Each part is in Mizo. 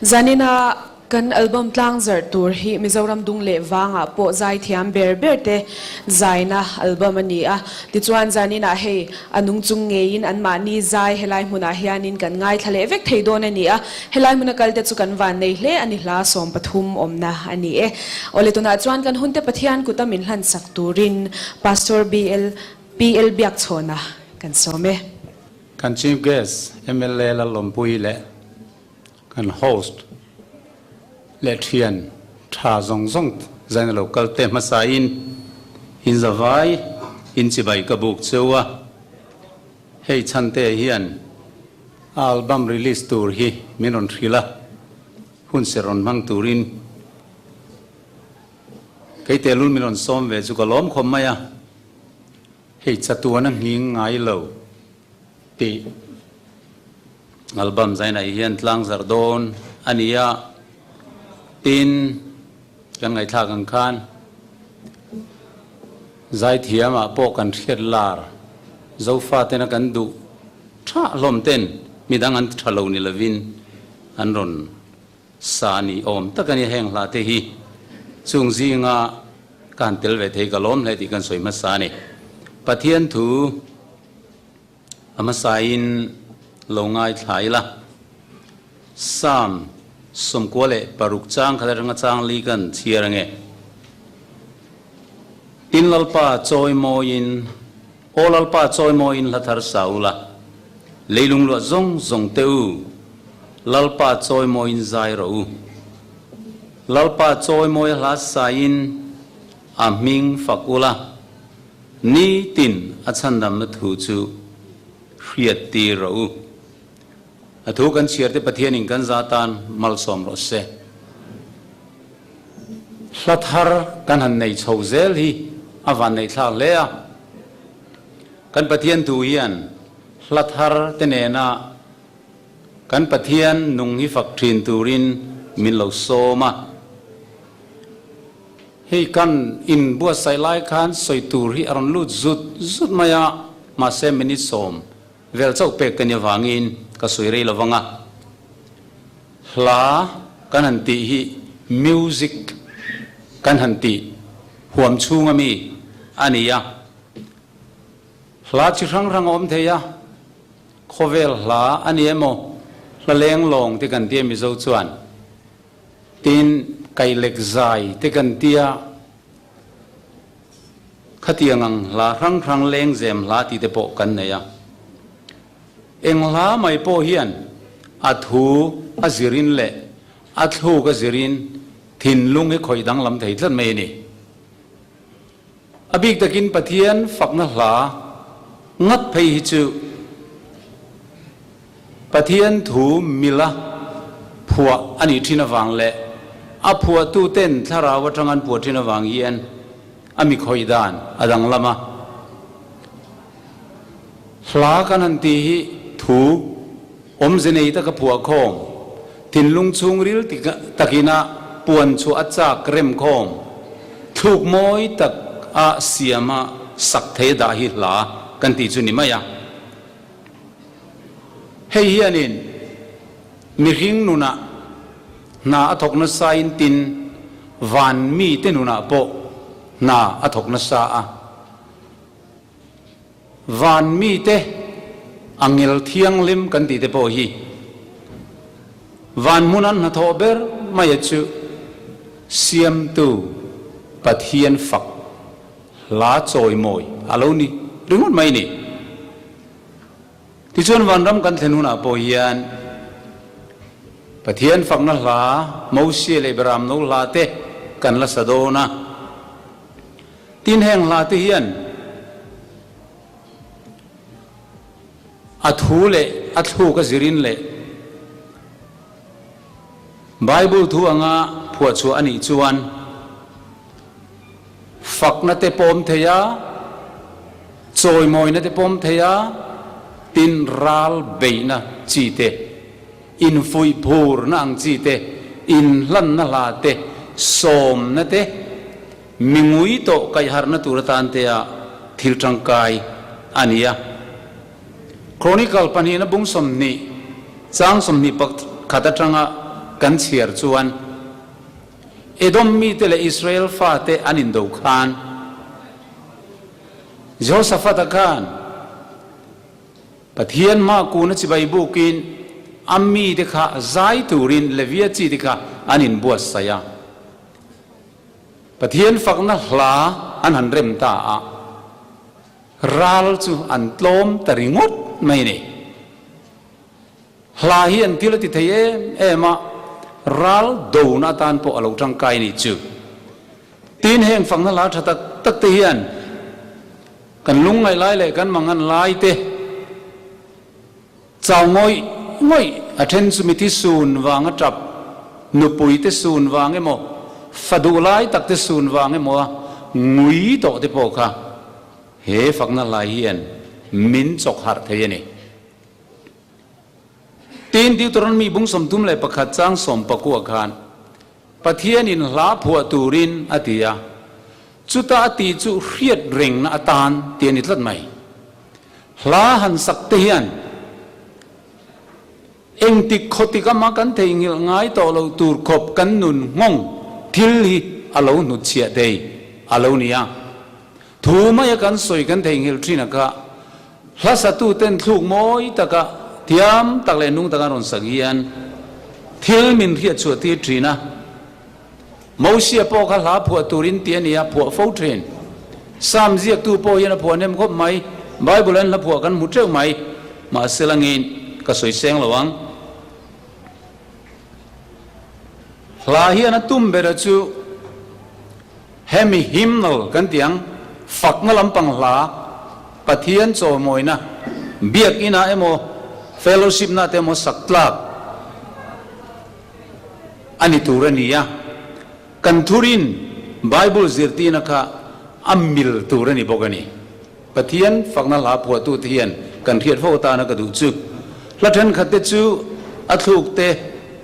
Zanina kan album tlangzarh tur hi Mizoram dung leh vangah pawh zaithiam ber ber te zaina album a ni a. Tichuan zaninah hei a nung chung ngeiin anmahni zai helai hmunah hianin kan ngaithla leh vek thei dawn a ni a. Helai hmuna kalte chu kan vannei hle a ni hla 13 awmna a ni e. Awle tunah chuan kan hunte Pathian kuta min hlansak turin Pastor BL PL Biakchhawna kan sawm e. Kan Chief Guest mla Lalawmpui leh kan host leh thian tha zawng zawng zaina lo kal te hmasa in in zavai in chibai ka buk cheu a, hei chhante hian a album release tur hi min rawn hrilh a, hun ser rawn hmang turin kei tehlul min rawn sawm ve chu ka lawm khawp mai a, hei chatuan a nghing ngai lo tih Album zainah hian tlang zarh dawn a ni a, tin kan ngaihthlak ang khan zaithiamah pawh kan hriat lar Zofa tena kan duh tha hlawm ten midang an tha lo ni lovin an rawn sa ni awm tak a ni heng hla te hi chung zinga ka han tel ve thei ka lawm hle tih kan sawi hmasa a ni. Pathian thu. A hmasain lo ngaithla ila, Psalm 96 chang khat atanga chang li kan chhiar ange. Tin Lalpa chawi mawiin, Aw Lalpa chawi mawiin hla thar sa ula, leilung luah zawng zawng teh u, Lalpa chawi mawiin zai rawh u. Lalpa chawi mawi a hla sain a hming fak ula, Nitin a chhandamna thu chu hriat tir rawh u. A thu kan chhiar te Pathianin kan za tan malsawm rawh se. Hla thar kan han nei chho zel hi a van neih thlak hle a. Kan Pathian thu hian hla thar te nena kan Pathian nung hi fak thin turin min lo sawm a. Hei kan in buatsaih lai khan sawi tur hi a rawn lut zut zut mai a, mahse minute 10 vel chauh pek ka ni avangin ka sawi rei lo vang a. Hla kan han tih hi music kan han tih huam chhung ami a ni a. Hla chi hrang hrang a awm thei a, khawvel hla a ni emaw, hla leng lawng te kan tia Mizo chuan. Tin, kailek zai te kan tia, khatiang ang hla hrang hrang lengzem hla tih te pawh kan nei a. Eng hla mai pawh hian a thu a zirin leh a thluk a zirin thinlung hi khawih danglam thei tlat mai a ni. A bik takin Pathian fakna hla ngat phei hi chu Pathian thu mila phuah a nih thin avang leh a phuahtu ten thlarau atang an phuah thin avang hian a mi khawih dan a danglam a. Hla kan han tih hi thu awmze nei taka phuah khawm, thinlung chhungril takina puan chhuah a chak rem khawm, thluk mawi tak a siama sak thei a dah hi hla kan tih chu ni mai a. Hei hianin mihring nunah hna a thawk nasain tin van mite nunah pawh hna a thawk nasa a. Van mite a ngel thianghlim kan tih te pawh hi van hmun an hnathawh ber mai a chu Siamtu Pathian fak hla chawimawi a lo ni ringawt mai ni. Tichuan vanram kan thlen hunah pawh hian Pathian fakna hla Mosia leh Beramno hla te kan la sa dawn a. Tin heng hla te hian a thu leh a thluk a zirin leh Bible thu anga phuahchhuah a nih chuan fakna te pawm thei a, chawimawina te pawm thei a, tin ral beihna chi te, infuih phurna ang chi te, inhlanna hla te, sawmna te, Mi ngui tawh kaihharhna tur atan te ah thil tangkai a ni a. Chronicle pahnihna bung 20 chang 21 atanga kan chhiar chuan Edom mite leh Israel fate an indo khan Jehoshaphat-a khan Pathian hma kuna chibai bukin a mite kha zai turin Levia chite kha an inbuatsaih a. Pathian fakna hla an han rem ta a, ral chu an tlawm ta ringawt mai a ni. Hla hi an thil a ti thei em em a, ral dona atan pawh a lo tangkai a nih chu. Tin, heng fakna hla tha tak tak te hian kan lungngaih lai leh kan mangan lai te chau ngawih ngawih a then chu mithi sun vang a tap, nupui te sun vang emaw, fa duh lai tak te sun vang emaw a ngui tawh te pawh kha he fakna hla hian min chawk harh thei a ni. Tin, Deuteronomy bung 31 chang 19 khan Pathianin hla phuah turin a ti a, chuta a tih chu hriat rengna atan tih a ni tlat mai. Hla han sak te hian engtik khawtik ama kan theihnghilh ngai tawh loh tur khawp kan nun nghawng thil hi a lo hnutchhiah thei a lo ni a. Thu maia kan sawi kan theihnghilh thin a kha hla satuten thluk mawi taka thiam tak leh nung taka an rawn sak hian thil min hriat chhuah tir thin a. Mosia pawh kha hla phuah turin tih a ni a, phuah fo thin. Psalm ziaktu pawh hian a phuah hnem khawp mai. Bible ah hian hla phuah kan hmu teuh mai. Mahse langin ka sawi seng lo ang. Hla hian a tum bera chu Hemi hymnal kan tih ang, fakna lampang hla, Pathian chawimawina, biakinah emaw, fellowship-na te emaw sak tlak a ni tur a ni a. Kan thurin Bible zirtirna kha a mil tur a ni bawk a ni. Pathian fakna hla phuahtute hian kan hriat fo atana ka duh chu. Hla thenkhatte chu a thluk te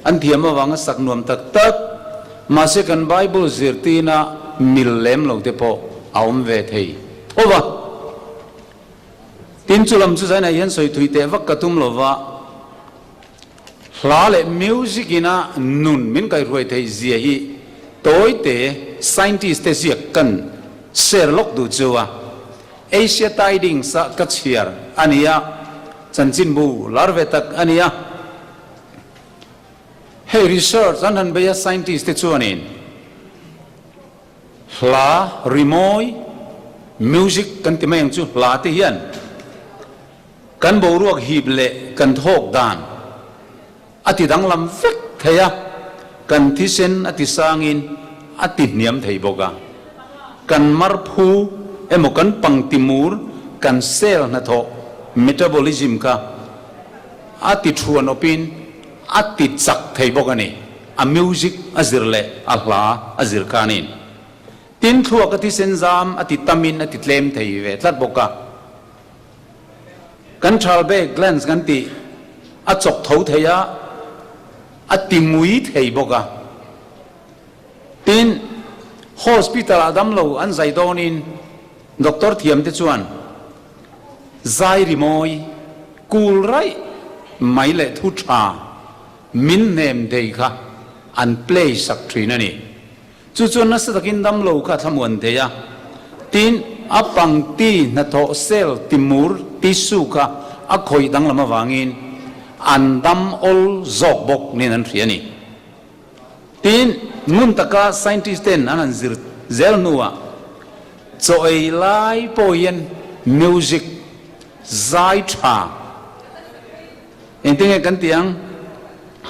an thiam avanga sak nuam tak tak, mahse kan Bible zirtirna mil lem lo te pawh a awm ve thei tho va. Tin, chu lam chu zainah hian sawi thui teh vak ka tum lo va, hla leh music ina nun min kaihruai theih zia hi tawite scientist te ziak kan share lawk duh chu a. Asia Tidings ah ka chhiar a ni a, chanchinbu lar ve tak a ni a. Hei research an han bei a scientist te chuanin hla rimawi, music kan ti mai ang chu, hla te hian kan boruak hip leh kan thawk dan a ti danglam vek thei a, kan thisen a ti sangin a ti hniam thei bawk a, kan marphu emaw kan pangtimur kan cell hnathawh, metabolism, kha a ti thuan awpin a ti chak thei bawk a ni, a music a zir leh a hla a zir khanin. Tin, thluak a thisen zam a ti tamin a ti tlem thei ve tlat bawk a. Kan thalbe glands kan tih a chawk tho thei a, a ti ngui thei bawk a. Tin, hospital ah damlo an zai dawnin doctor thiam te chuan zai rimawi kul raih mai leh thu tha min hnem thei kha an play sak thin a ni. Chu chuan nasa takin damlo kha thlamuan thei a, tin, a pangti hnathawh cell timur, tissue, kha a khawih danglam avangin an dam awl zawk bawk niin an hria a ni. Tin, ngun taka scientist ten an han zir zel hnuah chaw ei lai pawh hian music zai tha engtin nge kan tih ang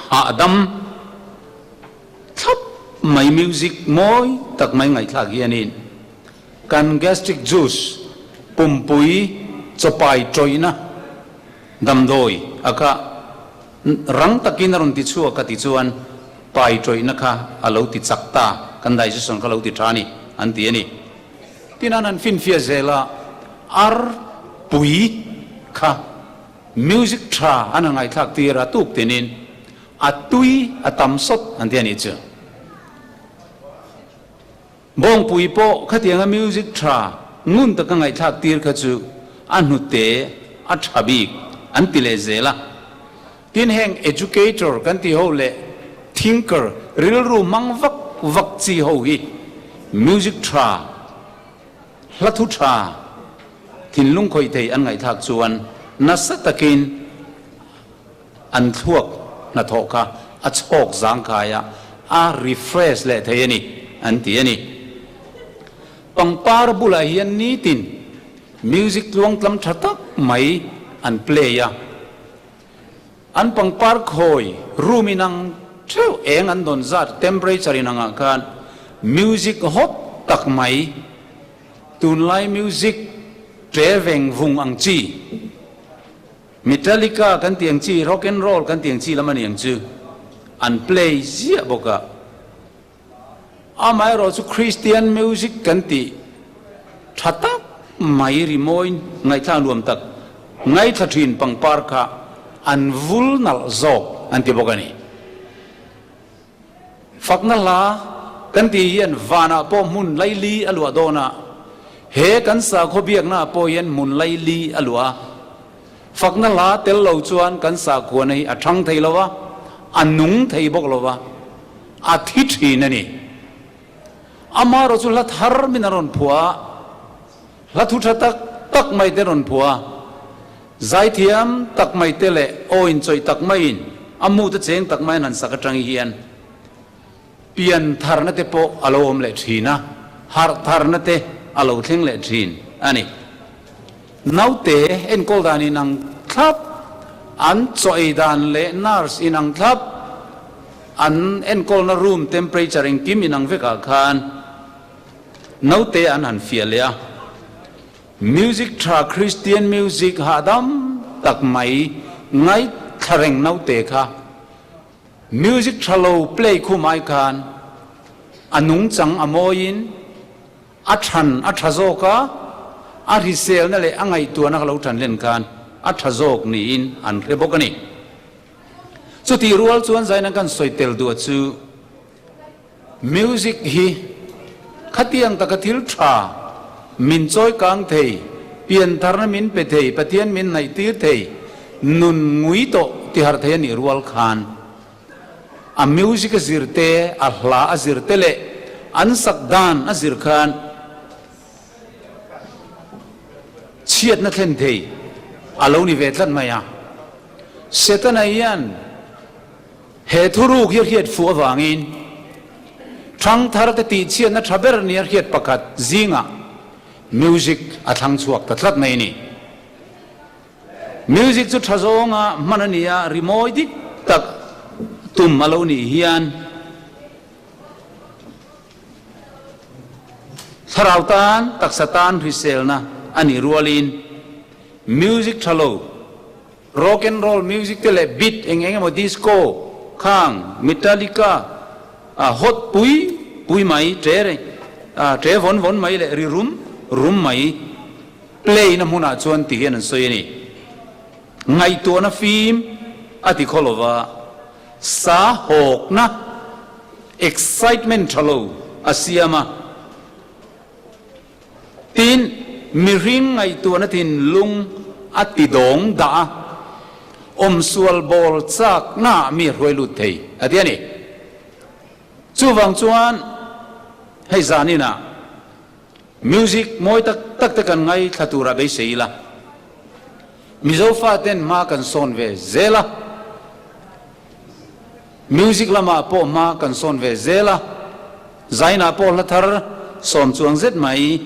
hahdam, Thlap mai music mawi tak mai ngaihthlak hianin kan gastric juice pumpui chawpai tawihna damdawi a kha rang takin a rawn ti chhuak a ti chuan pai tawihna kha a lo ti chak ta, kan digestion kha a lo ti tha a ni an ti a ni. Tin an han finfiah zel a, ar pui kha music tha an han ngaihthlak tir a tuk tinin A tui a tam sawt an ti a nih chu. Bawngpui pawh khatianga music tha ngun taka ngaihthlak tir kha chu a hnute a tha bik an ti leh zel a. Tin heng educator kan tih ho leh thinker, rilru hmang vak vak chi ho hi music tha, hla thu tha, thinlung khawih thei an ngaihthlak chuan nasa takin an thluak hnathawh kha a chhawk zangkhai a, a refresh leh thei a ni an ti a ni. Pangpar bulah hian nitin music tluangtlam tha tak mai an play a. An pangpar khawi room inang theuh eng an dawn zat temperature inangah khan music hot tak mai, tunlai music ṭe veng vung ang chi, Metallica kan tih ang chi, rock and roll kan tih ang chi lam a ni ang chu an play ziah bawk a. Amaherawh chu Kristian music kan tih tha tak mai rimawi ngaihthlak nuam tak ngaithla thin pangpar kha an vul nalh zawk an ti bawk a ni. Fakna hla kan tih hian vanah pawh hmun laili a luah dawn a, he kan sakhaw biaknaah pawh hian hmun laili a luah a. Fakna hla tel lo chuan kan sakhuana hi a thang thei lo va, a nung thei bawk lo va, a thi thin a ni. Amaherawh chu hla thar min a rawn phuah a, hla thu tha tak tak mai te rawn phuah a, zaithiam tak mai te leh aw inchawih tak maiin a mute cheng tak mai an han sak atang hian pian tharna te pawh a lo awm leh thin a, harh tharna te a lo thleng leh thin a ni. Naute enkawl dan inang thlap, an chaw ei dan leh nurse inang thlap, an enkawlna room temperature engkim inang vekah khan naute an han fiah leh a. Music tha Christian music hahdam tak mai ngaithla reng naute kha music tha lo play khum ai khan a nungchang a mawiin, A than a tha zawk a, a hriselna leh a ngaihtuahna ka lo than hlen khan a tha zawk niin an hre bawk a ni. Chutih rual chuan zaina kan sawi tel duah chu music hi khatiang taka thil tha min chawi kang thei, piantharna min pe thei, Pathian min hnaihtir thei, nun ngui tawh tiharh thei a nih rual khan A music a zir te, a hla a zir te leh an sak dan a zir khan chhiatna thlen thei a lo ni ve tlat mai a. Setana hian he thuruk hi a hriat fuh avangin thangthar te tihchhiatna tha ber nia hriat pakhat zingah music a thlang chhuak ta tlat mai a ni. Music chu tha zawnga hman a ni a, rimawi dik tak tum a lo nih hian thlarau tan, taksa tan hriselna a nih rualin music tha lo, rock and roll music te leh beat eng eng emaw disco, khang, metallica, hot pui pui mai, ṭe ṭe vawn vawn mai leh ri rum rum mai. Play na hmunah chuan ti hian an sawi a ni. Ngaihtuahna fim a ti khaw lova, sa hawkna, excitement tha lo a siam a. Tin, mihring ngaihtuahna thinlung a ti dawng dah a, awmsual bawl chaknaah mi a hruai lut thei a ti a ni. Chuvang chuan hei zaninah Music mawi tak tak te kan ngaithla tura beisei ila, Mizo faten hma kan sawn ve zel a, music lamah pawh hma kan sawn ve zel a, zainah pawh hla thar sawm chuang zet mai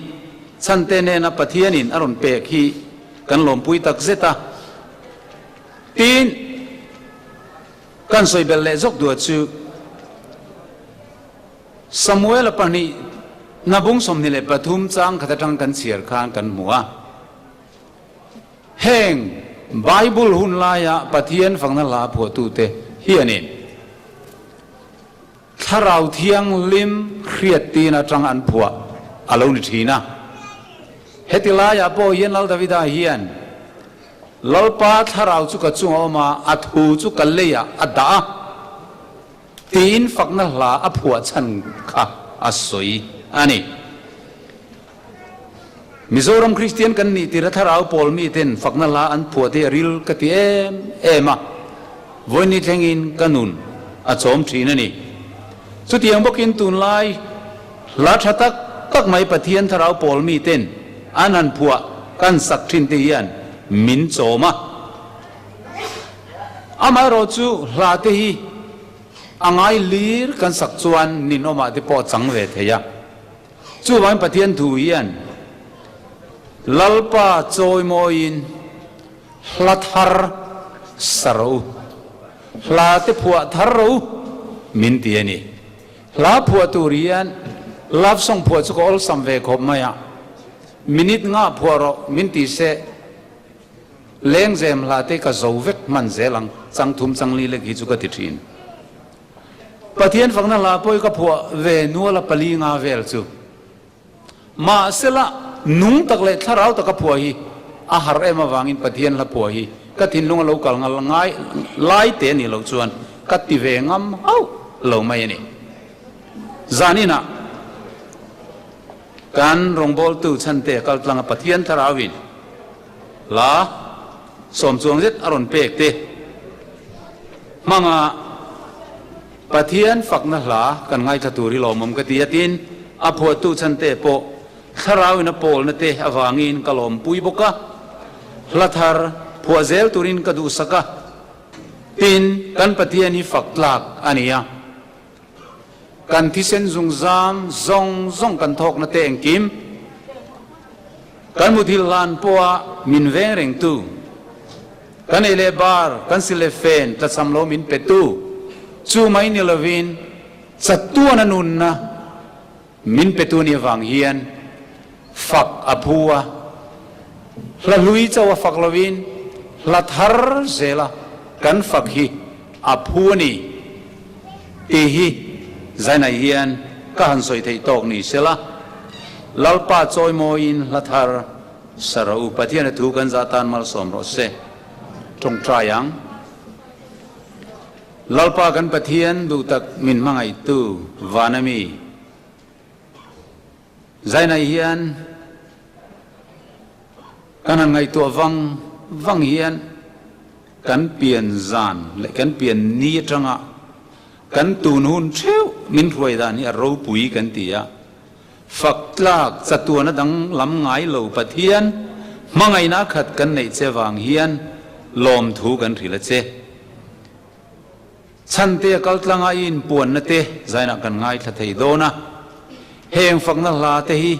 chhante nena Pathianin a rawn pek hi kan lawmpui tak zet a, tin kan sawi belh leh zawk duah chu. Samuela pahnih Nabung 23 chang khat atang kan chhiar khan kan hmu a. Heng Bible hun laia Pathian fakna hla phuahtute hianin Thlarau Thianghlim hriattin atang an phuah a lo ni thin a. Heti laiah pawh hian Lal Davida hian Lalpa Thlarau chu ka chungah a awm a, a thu chu ka leiah a dah a. Tiin fakna hla a phuah chhan kha a sawi a ni. Mizoram Kristian kan nih tir a thlarau pawl miten fakna hla an phuah te a ril ka ti em em a, vawiin ni thlengin ka nun. a chawm thin a ni. Chutiang bawkin tunlai hla tha tak tak mai Pathian Thlarau pawl miten an han phuah kan sak thin te hian min chawm a. Amaherawh chu hla te hi a ngai lir kan sak chuan ninawmah te pawh a chang ve thei a. Chuvangin Pathian thu hian Lalpa chawimawiin hla thar sa rawh u, hla te phuah thar rawh u min ti a ni. Hla phuah tur hian love song phuah chu ka awlsam ve khawp mai a, minute nga phuah rawh min ti se lengzem hla te ka zo vek hman zel ang, chang thum chang li lek hi chu ka ti thin. Pathian fakna hla pawh hi ka phuah ve nual a pali nga vel chu. Mahsela nung tak leh thlarau taka phuah hi a har em avangin Pathian hla phuah hi ka thinlung a lo kal ngal ngai lai te a nih loh chuan ka ti ve ngam hauh lo mai a ni. Zaninah kan rawngbawltu chhante kal tlanga Pathian thlarauin hla sawmchuang zet a rawn pek te hmanga Pathian fakna hla kan ngaithla tur hi lawmawm ka ti a, tin, a phuahtu chhante pawh thlarauin a pawlna te avangin ka lawmpui bawk a, hla thar phuah zel turin ka duhsak a, tin, kan Pathian hi fak tlak a ni a. Kan thisen zungzam zawng zawng kan thawkna te engkim, kan muthilh hlan pawha min veng rengtu, kan ei leh bar, kan si leh fen tlachham lo min petu, chu mai ni lovin chatuana nunna min petu nih avang hian fak a phu a, hla hlui chauh a fak lovin hla thar zela kan fak hi a phu a ni tih hi zainai hian ka han sawi theih tawk ni sela, Lalpa chawimawiin hla thar sa rawh u, Pathian a thu kan zah tan malsawm rawh se. Tawngtai ang. Lalpa kan Pathian duh tak min hmangaihtu vana mi. Zainai hian kan han ngaihtuah vang vang hian kan pian zan leh kan pian ni atanga kan tun hun theuh min hruai dan hi a ropui kan ti a. Fak tlak chatuana dang lam ngai lo Pathian hmangaihna khat kan neih che vang hian lawmthu kan hrilh a che. Chhante a kal tlanga i inpuanna te zainah kan ngaithla thei dawn a. Heng fakna hla te hi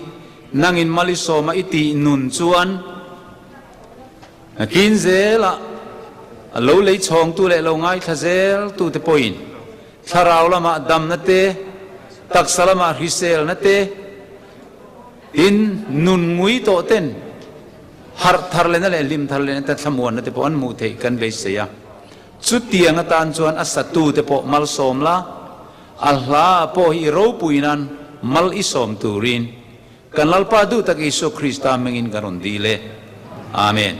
nangin Malisawma i tih nun chuan kin zela a lo lei chhawngtu leh lo ngaithla zel tu te pawhin thlarau lamah damna te, taksa lamah hriselna te, tin nun ngui tawh ten harh thar lehna leh hlim thar lehna te thlamuanna te pawh an hmuh theih kan beisei a. Chutiang atan chuan a satute pawh malsawm la, a hla pawh hi i ropui nan mal i sawm turin kan Lalpa duh tak Isua Krista hmingin kan rawn dil e. Amen.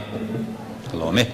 Ka lawm e.